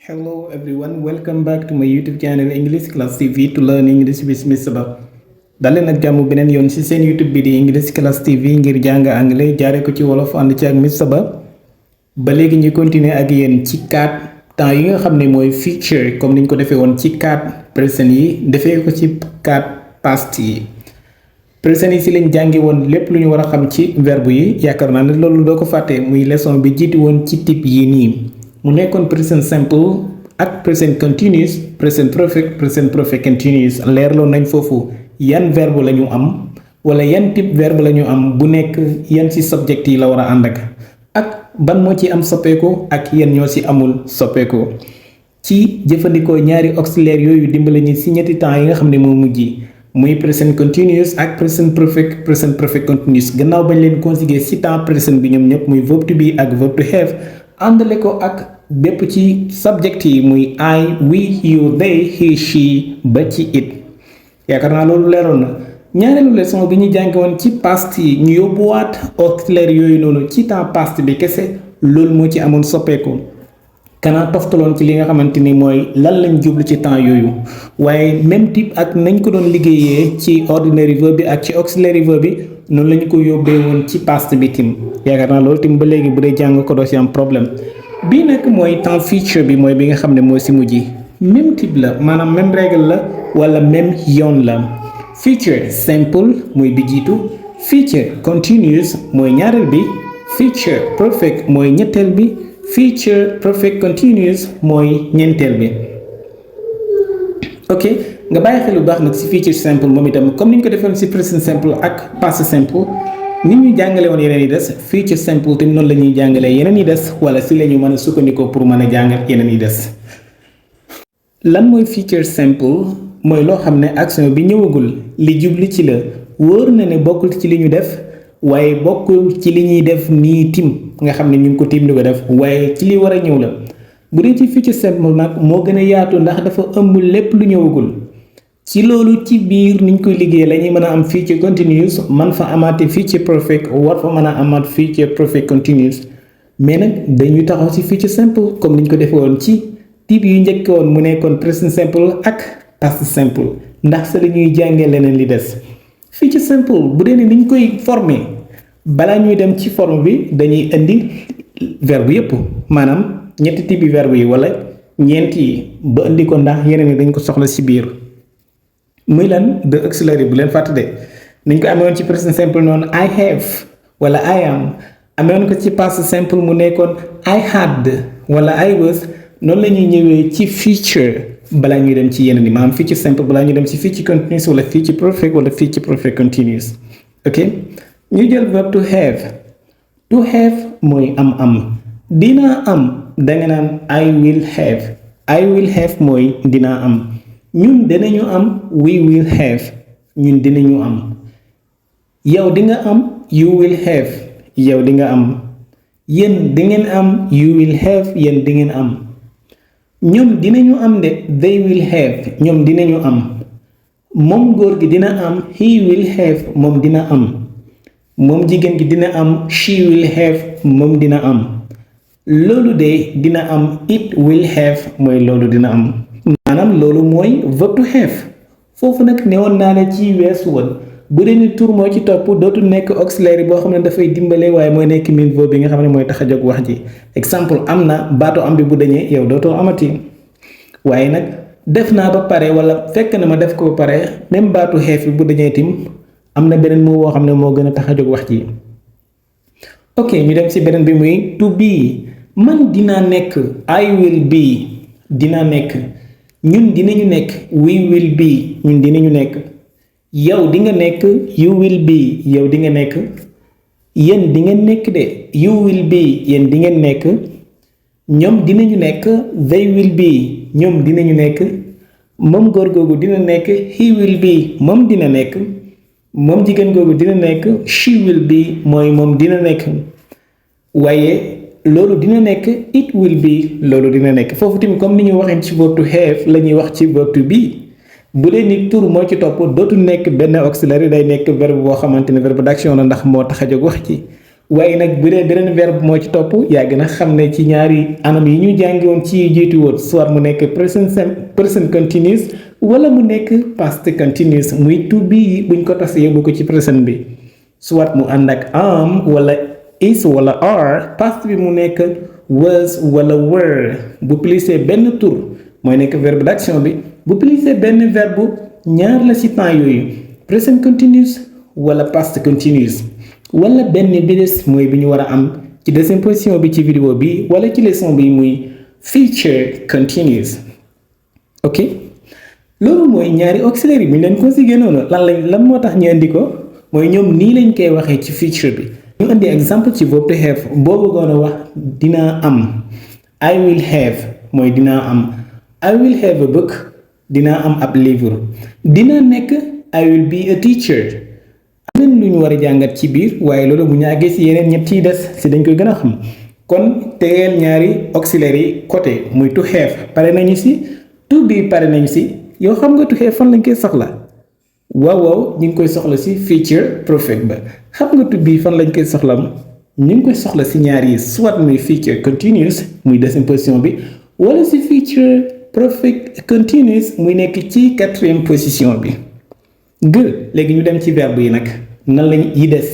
Hello everyone, welcome back to my YouTube channel English Class TV to learn English with Miss Saba. daleen ak jàmm beneen yoon ci seen YouTube bi di English Class TV ngir jàng anglais jaare ko ci wolof ànd ci ak Miss Saba. ba léegi ñu continuer ak yéen ci 4 temps yi nga xam ne mooy future comme niñ ko defee woon ci 4 present yi defee ko ci 4 past yi. present yi si lañ jàngi woon lépp lu ñu war a xam ci verbe yi yaakaar naa ne loolu doo ko fàtte muy leçon bi jiitu woon ci type yi nii. mu nekkoon present simple ak present continuous present perfect continuous leerloon nañ foofu yan verbe la ñu am wala yan type verbe la ñu am bu nekk yan ci subject yi la war a ànd ak ban moo ci am soppeeku ak yan ñoo ci amul soppeeku ci jëfandikoo ñaari auxiliaire yooyu dimbale ñi ci ñetti temps yi nga xam ne moo mujj muy present continuous ak present perfect continuous gannaaw bañ leen conjuguer ci temps present bi ñoom ñëpp muy verbe to be ak verbe to have àndale ko ak bépp ci subject yi muy I, we, you, they, he, she ba ci it yaakaar naa loolu leeroon na ñaareelu leçon bi ñu jàngi woon ci past yi ñu yóbbuwaat auxiliaire yooyu noonu ci temps past bi kese loolu moo ci amoon soppeeku kanaa toftaloon ci li nga xamante ni mooy lan lañ jublu ci temps yooyu waaye même type ak nañ ko doon liggéeyee ci ordinary verbe bi ak ci auxiliary verbe bi noonu lañu ko yóbbee woon ci past bi tim yaakaar naa loolu tim ba léegi bu dee jàng ko doo ci am problème bii nag mooy temps future bi mooy bi nga xam ne moo ci mujj même type la maanaam même règle la wala même yoon la future simple mooy bi jiitu future continuous mooy ñaareel bi future perfect mooy ñetteel bi future perfect continuous mooy ñeenteel bi ok nga bàyyi xel bu baax nag ci future simple moom itam comme ni ñu ko defoon ci present simple ak past simple nit ñu jàngale woon yeneen yi des future simple tamit noonu la ñuy jàngalee yeneen yi des wala ci la ñu mën a sukkandikoo pour mën a jàngal yeneen yi des lan mooy future simple mooy loo xam ne action bi ñëwagul li jubli ci la wóor na ne bokkul ci li ñu def waaye bokkul ci li ñuy def nii tim nga xam ne ñu ngi ko tim di ko def waaye ci li war a ñëw la bu dee ci future simple nag moo gën a yaatu ndax dafa ëmb lépp lu ñëwagul ci loolu ci biir niñ koy liggéey la ñuy mën a am future continuous man fa amaate future perfect war fa mën a amaat future perfect continuous mais nag dañuy taxaw ci future simple comme niñ ko defee woon ci type yu njëkk woon mu nekkoon present simple ak past simple ndax sa la ñuy jàngee leneen li des future simple bu dee ne niñ koy former balaa ñuy dem ci forme bi dañuy indi verbe yépp maanaam ñetti type yi verbe yi wala ñeent yi ba indi ko ndax yeneen yi dañ ko soxla ci biir muy lan de auxiliary bu leen fàtte de niñ ko amee woon ci present simple noonu I have wala I am amee woon ko ci past simple mu nekkoon I had wala I was noonu la ñuy ñëwee ci future balaa ñuy dem ci yeneen yi maanaam future simple balaa ñuy dem ci future continuous wala future perfect wala future perfect continuous ok ñu jël verbe to have mooy am dinaa am danga naan I will have mooy dinaa am ñun dinañu am we will have ñun dinañu am yow di nga am you will have yow di nga am yéen di ngeen am you will have yéen di ngeen am ñoom dinañu am de they will have ñoom dinañu am moom góor gi dina am he will have moom dina am moom jigéen gi dina am she will have moom dina am loolu de dina am it will have mooy loolu dina am maanaam loolu mooy verbe to have foofu nag newoon naa la ci weesu woon bu dee ni tur moo ci topp dootul nekk auxiliary boo xam ne dafay dimbale waaye mooy nekk main verbe bi nga xam ne mooy tax a jóg wax ji exemple am na baatu am bi bu dañee yow dootoo amati waaye nag def naa ba pare wala fekk na ma def ko ba pare même baatu have bi bu dañee tim am na beneen moo boo xam ne moo gën a tax a jóg wax ji ok ñu dem ci beneen bi muy to be man dinaa nekk I will be dinaa nekk ñun dinañu nekk we will be ñun dinañu nekk yow di nga nekk you will be yow di nga nekk yéen di ngeen nekk de you will be yéen di ngeen nekk ñoom dinañu nekk they will be ñoom dinañu nekk moom góor googu dina nekk he will be moom dina nekk moom jigéen googu dina nekk she will be mooy moom dina nekk waaye loolu dina nekk it will be loolu dina nekk foofu tamit comme ni ñu waxee ci verbe to have la ñuy wax ci verbe to be bu dee ni tur moo ci topp dootul nekk benn auxiliary day nekk verbe boo xamante ne verbe d'action la ndax moo tax a jóg wax ci waaye nag bu dee beneen verbe moo ci topp yaa gën a xam ne ci ñaari anam yi ñu jàngi woon ci jiitu woon soit mu nekk present continuous wala mu nekk past continuous muy to be buñ ko tas yóbbu ko ci present bi soit mu ànd ak am wala is wala are. Past bi mu nekk was wala were. Bu plissé benn tur mooy nekk verbe d'action bi. Bu plissé benn verbe ñaar la ci temps yooyu present continuous wala past continuous wala benn bi des mooy bi ñu war a am ci deuxième position bi ci vidéo bi wala ci leçon bi muy future continuous. ok loolu mooy ñaari auxiliaire yi bu ñu leen conjugué noonu lan moo tax ñu indi ko mooy ñoom nii lañ koy waxee ci future bi. ñu indi exemple ci verbe to have boo bëggoon a wax dinaa am I will have mooy dinaa am I will have a book dinaa am ab livre. dina nekk I will be a teacher. am nañ lu ñu war a jàngat ci biir waaye loolu bu ñu àggee si yeneen ñett yi des si dañ koy gën a xam kon tegeel ñaari auxiliaires yi côté muy to have pare nañu si to be pare nañu si yow xam nga to have fan lañ koy soxla waaw ñu ngi koy soxla si future perfect ba. xam nga to be fan lañ koy soxla ñu ngi koy soxla si ñaar yi soit muy future continuous muy deuxième position bi wala si future perfect continuous muy nekk ci quatrième position bi. good léegi ñu dem ci verbe yi nag nan lañ yi des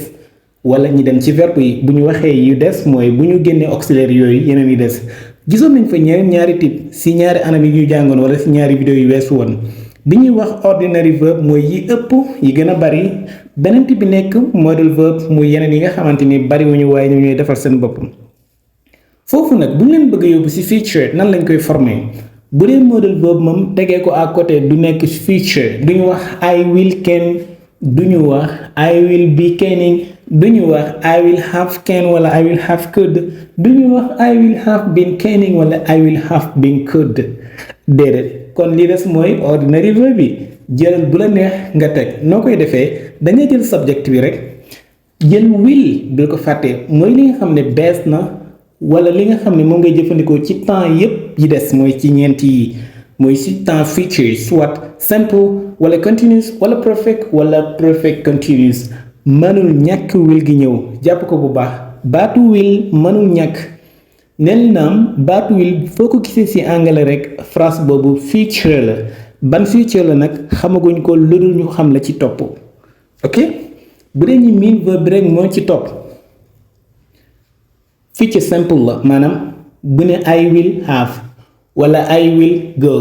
wala ñu dem ci verbe yi bu ñu waxee yu des mooy bu ñu génnee auxiliaire yooyu yeneen yi des gisoon nañ fa ñaari type si ñaari anam yi ñu jàngoon wala si ñaari vidéo yu weesu woon. bi ñuy wax ordinary verb mooy yi ëpp yi gën a bari beneen type bi nekk modal verb muy yeneen yi nga xamante ni bari wuñu waaye ñu ñooy defal seen bopp. foofu nag bu ñu leen bëgg a yóbbu si future nan lañ koy former bu dee modal verb moom tegee ko à côté du nekk future du ñu wax I will can du ñu wax I will be canning du ñu wax I will have can wala I will have could du ñu wax I will have been canning wala I will have been could déedéet. kon li des mooy ordinary verb bi jëlal bu la neex nga teg noo koy defee dangay jël subject bi rek jël will bul ko fàtte mooy li nga xam ne bees na wala li nga xam ne moom ngay jëfandikoo ci temps yépp yi des mooy ci ñeenti yi mooy ci temps future soit simple wala continuous wala perfect continuous mënul ñàkk will gi ñëw jàpp ko bu baax baatu will mënul ñàkk. nel naam baatu will foo ko gisee ci angale rek phrase boobu future la ban future la nag xamaguñ ko lu dul ñu xam la ci topp. ok bu dee ñi miin verbe bi rek moo ci topp future simple la maanaam bu ne I will have wala I will go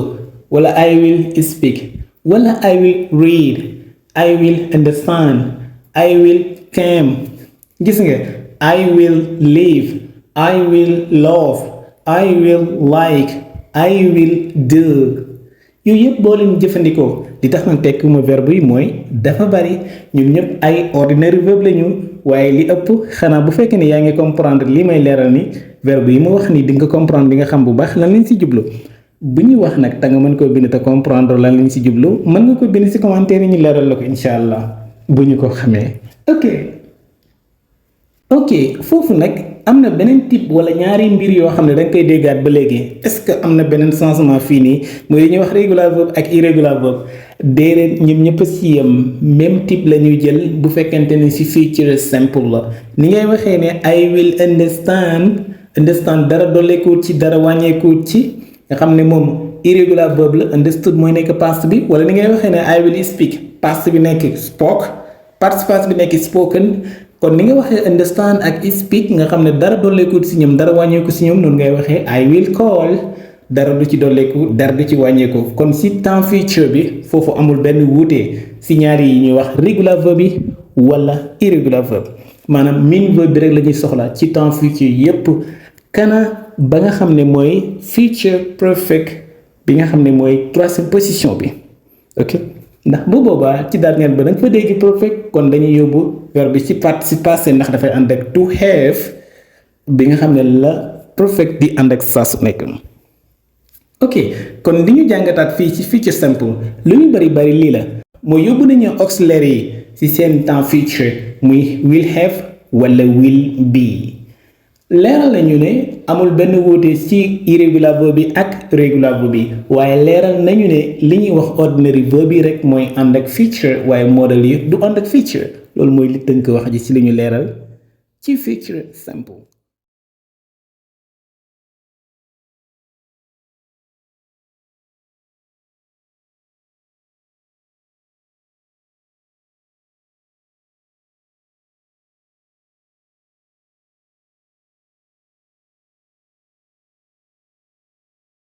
wala I will speak wala I will read I will understand I will come gis nga I will live I will love I will like I will do yooyu yëpp boo leen jëfandikoo li tax nag tekk ma verbe yi mooy dafa bari ñun ñëpp ay ordinary verbe lañu waaye li ëpp xanaa bu fekkee ne yaa ngi comprendre li may leeral ni verbe yi ma wax ni di nga comprendre di nga xam bu baax lan lañ ci jublu bu ñuy wax nag te nga mën koo bind te comprendre lan lañ ci jublu mën nga ko bind ci commentaire yi ñu leeral la ko incha allah bu ñu ko xamee. ok foofu nag am na beneen type wala ñaari mbir yoo xam ne da nga koy déggaat ba léegi est-ce que am na beneen changement fii nii mooy li ñuy wax regular verb ak irregular verb déedéet ñoom ñëpp si yem même type la ñuy jël bu fekkente ni si future simple la ni ngay waxee ne I will understand dara dolleekuut ci dara wàññeekuut ci nga xam ne moom irregular verb la understood mooy nekk past bi wala ni ngay waxee ne I will speak past bi nekk spoke participe passé bi nekk spoken. kon ni nga waxee understand ak speak nga xam ne dara dolleeku si ñoom dara wàññeeku si ñoom noonu ngay waxee I will call dara du ci dolleeku dara du ci wàññeeku kon si temps future bi foofu amul benn wuute si ñaari yi ñuy wax regular verb bi wala irregular verb maanaam main verb bi rek la ñuy soxla ci temps future yépp kana ba nga xam ne mooy future perfect bi nga xam ne mooy troisième position bi ok ndax bu boobaa ci dernier ba da nga fa dégg perfect kon dañuy yóbbu verbe bi ci participe passé ndax dafay ànd ak to have bi nga xam ne la perfect di ànd ak saa su nekk. ok kon li ñu jàngataat fii ci future simple lu ñu bari lii la mooy yóbbu nañu auxiliaire yi ci seen temps future muy will have wala will be leeral nañu ne amul benn wuute ci irregular verb bi ak regular verb bi waaye leeral nañu ne li ñuy wax ordinary verb bi rek mooy ànd ak future waaye modal yi du ànd ak future loolu mooy li tënk wax ji ci li ñu leeral ci future simple.